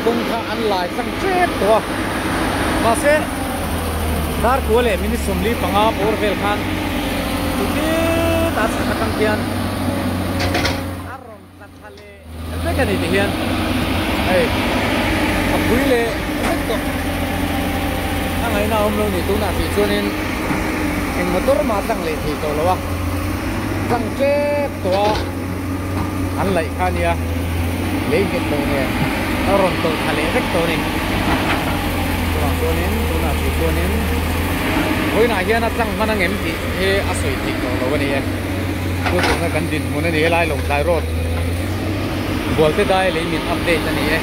kawng kha an lai tlang tep tawh a, mahse dar kua leh minute 45 bawr vel khan tute a chhak atang khian a rawn tla thla leh vek a ni ti hian hei a pui leh vek tawh a ngaihna a awm lo ni tunah tih chuanin eng motor mah tlang leh thei tawh lo a tlang tep tawh a. An laih kha ania lei nghet lo nen a rawn tawlh thla leh vek tawh a ni. Chuvang chuanin tunah tih chuanin vawiinah hian a tlang hman angem tih hi a sawi theih tawh lo a ni e. Chu tuna kan dinhmun a ni helai Lawngtlai Road Bualte dai lei min update a ni e.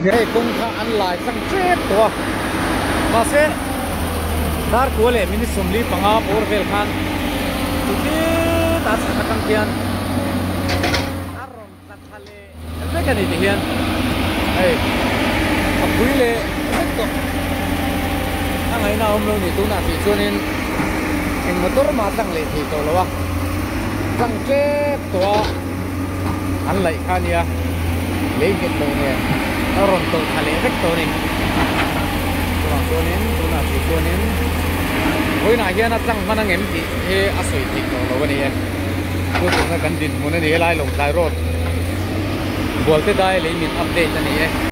Hei kawng kha an lai tlang tep tawh a, mahse dar kua leh minute 45 bawr vel khan tute a chhak atang khian a rawn tla thla leh vek a ni ti hian hei a pui leh vek tawh a ngaihna a awm lo ni tunah tih chuanin eng motor mah tlang leh thei tawh lo a tlang tep tawh a an laih kha ania lei nghet lo nen a rawn tawlh thla leh vek tawh a ni chuvang chuanin tunah tih chuanin vawiinah hian a tlang hman angem tih hi a sawi theih tawh lo a ni e. Chu tuna kan dinhmun a ni helai Lawngtlai Road Bualte dai lei min update a ni e.